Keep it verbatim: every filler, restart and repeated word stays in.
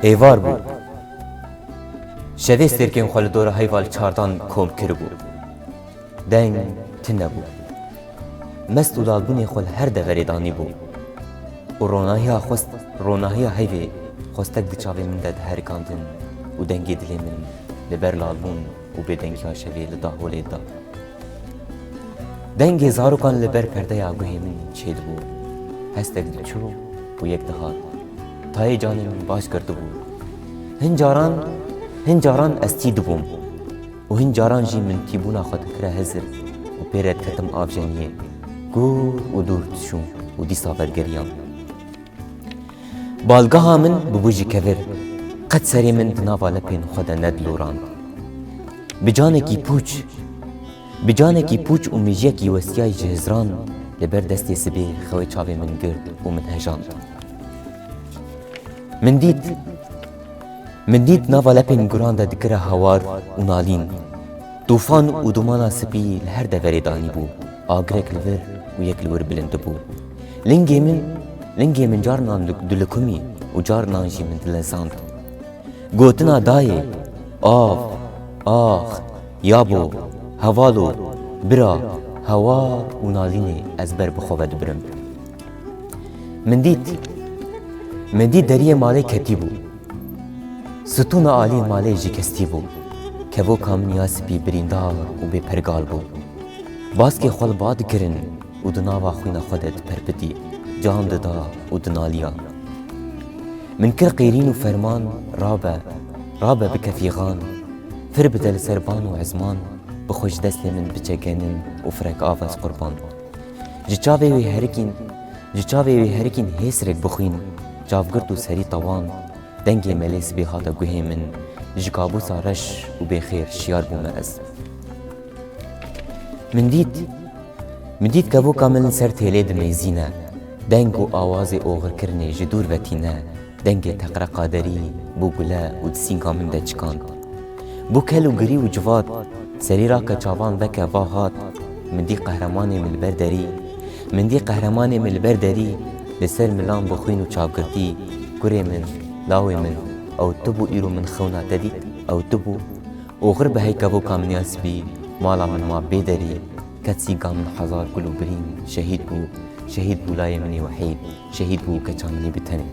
Êvar bû. Şevê stêrkên xwe li dora heyva li çardan kom kiribû. Deng tune bû. Mest û lalbûnê xwe li her deverê danîbû. Û ronahiya xwest, ronahiya heyvê xwestek di çavê min de diherikandin û dengê dilê min li ber lalbûn û bêdengiya şevê li daholê da. Dengê zarokan li ber perdeya guhê min çêdibû. Hestek diçû û yek dihat. Tayê canê min baş girtibû. Hin caran, hin caran ez tî dibûm. Û hin caran jî min tîbûna xwe dikire hizir û pê re diketim avjeniyê. Kûr û dûr dişûm û dîsa vegeriyam. Balgeha min bûbû ji kevir. Qet serê min di nava lepên xwe de nedilorand. Bi canekî pûç, bi canekî pûç û mêjiyekî westiyayî ji hizran li ber destê sibê xewê çavê min girt û min hejand. Min dît, min dît nava lepên guran de dikire hawar û nalîn. Tûfan û dumana spî li her deverê danîbû. Agirek li vir û yek li wir bilind dibû. Lingê min, lingê min carinan du-, dilikumî û carinan jî min dilezand. Gotina dayê, av, ax, yabo, hevalo, bira, hawar û nalînê ez ber bi xwe ve dibirim. Min dît, min dît deriyê malê ketîbû. Stûna aliyê malê jî kestî bû. Kevoka min ya spî birîndar û bêpergal bû. Baskê xwe li ba dikirin û di nava xwîna xwe de diperpitî, can dida û dinaliya. Min kir qîrîn û ferman, rabe, rabe bi kefîxan, fir bide li ser ban û ezman, bi xwe ji destê min biçe genim û firek av ez qurban. Ji çavê wê herikîn, ji çavê wê herikîn hêsirek bixwîn, çavgirt û serî tawan, dengê melê sibê hate guhê min, ji kabûsa reş û bêxêr şiyar bûme ez. Min dît, min dît kevoka min li ser têlê dimeyzîne, deng û awazê oxirkirinê ji dûr ve tîne, dengê teqreqa derî bû gule û di sînga min de çikand. Bû kel û girî û civat, serî rake çavan veke va hat, min dî qehremanê min li ber derî, min dî qehremanê min li ber derî, li ser milan bi xwîn û çavgirtî, kurê min, lawê min, ew tu bû îro min xewna te dît, ew tu bû? Oxir bi hey kevoka min ya spî, mala min ma bê derî, ket sînga min hezar gul û birîn, şehîd bû, şehîd bû layê min ê wehîd, şehîd bû keça min ê bi tenê.